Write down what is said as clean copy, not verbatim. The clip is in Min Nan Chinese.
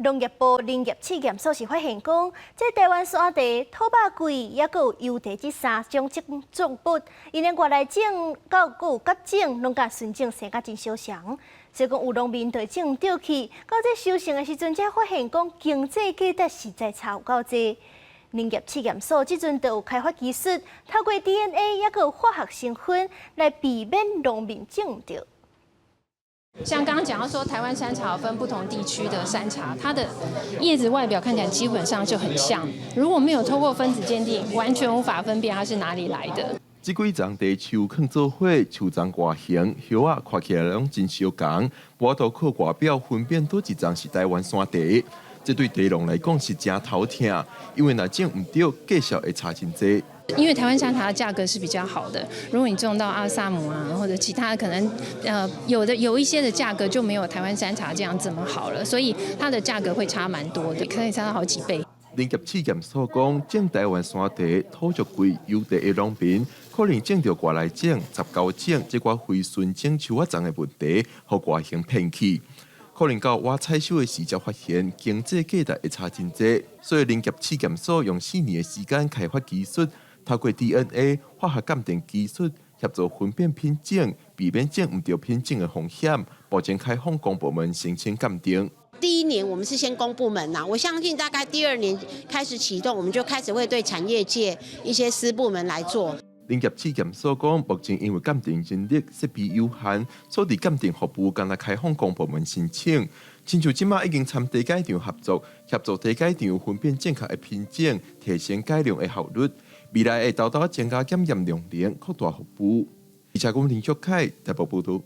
農業部林業試驗所是發現講，這台灣山茶、土肉桂，抑閣有油茶這三種作物，𪜶的外來種佮有甲種，攏佮純種生甲真相像。所以講有農民就種著去，到這收成的時陣，才發現講經濟價值實在差有夠濟。林業試驗所這陣就有開發技術，透過 DNA 抑閣有化學成分來避免農民種毋著。像剛剛講到說，台灣山茶分不同地區的山茶，它的葉子外表看起來基本上就很像。如果沒有透過分子鑑定，完全無法分辨它是哪裡來的。這幾叢茶樹囥做伙，樹叢外形、葉仔看起來攏真相仝，無法度靠外表分辨佗一叢是台灣山茶。這對茶農來講是誠頭疼，因為若種毋著，價數會差真濟。因為台灣山茶的價格是比較好的，如果你種到阿薩姆啊，或者其他可能，有的有一些的價格就沒有台灣山茶這樣這麼好了，所以它的價格會差蠻多的，可以差到好幾倍。林業試驗所講，種台灣山茶、土肉桂、油茶的農民，可能種著外來種、雜交種，這寡非純種樹仔叢的問題，予外形騙去。可能到晚採收的時才發現經濟價值會差真濟，所以林業試驗所用4年的時間開發技術，透過 DNA 化學鑑定技術協助分辨品種，避免種毋著品種的風險。目前開放公部門申請鑑定。第一年我們是先公部門啦，我相信大概第二年開始啟動，我們就開始會對產業界一些私部門來做。林業試驗所講，目前因為鑑定人力設備有限，所以鑑定服務干焦開放公部門申請。親像這馬已經參茶改場合作，協助茶改場分辨正確的品種，提升改良的效率。未來會沓沓增加檢驗量能，擴大服務。記者林卓凱台北報道。